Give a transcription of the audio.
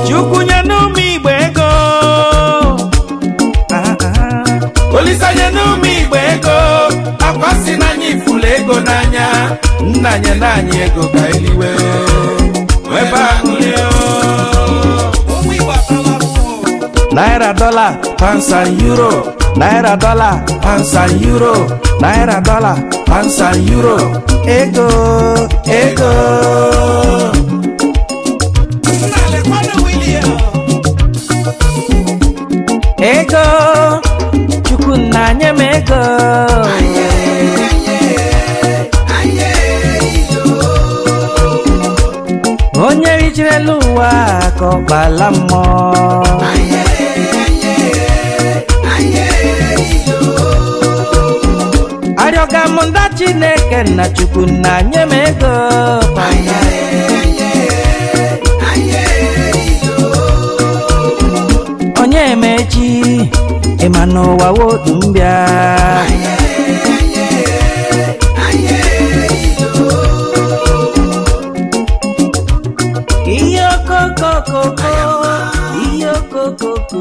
Chukwu nye n'ụmụ Igbo ego. Ah, ah. Olisa nye n'ụmụ Igbo ego, akwa si n'anya ifulu ego n'anya, nna nye n'anya ego ka eliwe webe aṅụrị o. Ụmụ Igbo atala ahụhụ. Naira, dollar, pounds and euro. Naira, dollar, pounds and euro. Naira, dollar, pounds and euro. Ego, ego. Nna lekwanụ Willie o. Ego, Chukwu nna nye m ego. Onye rijuru elu ụwa ka ọ kpala mmụọ. Arịọga m nda Chineke nna, Chukwu nna nye m ego. Onye mechi ịma n'ụwa wodu mbịa. Ihe okokokoko, ihe okokoko.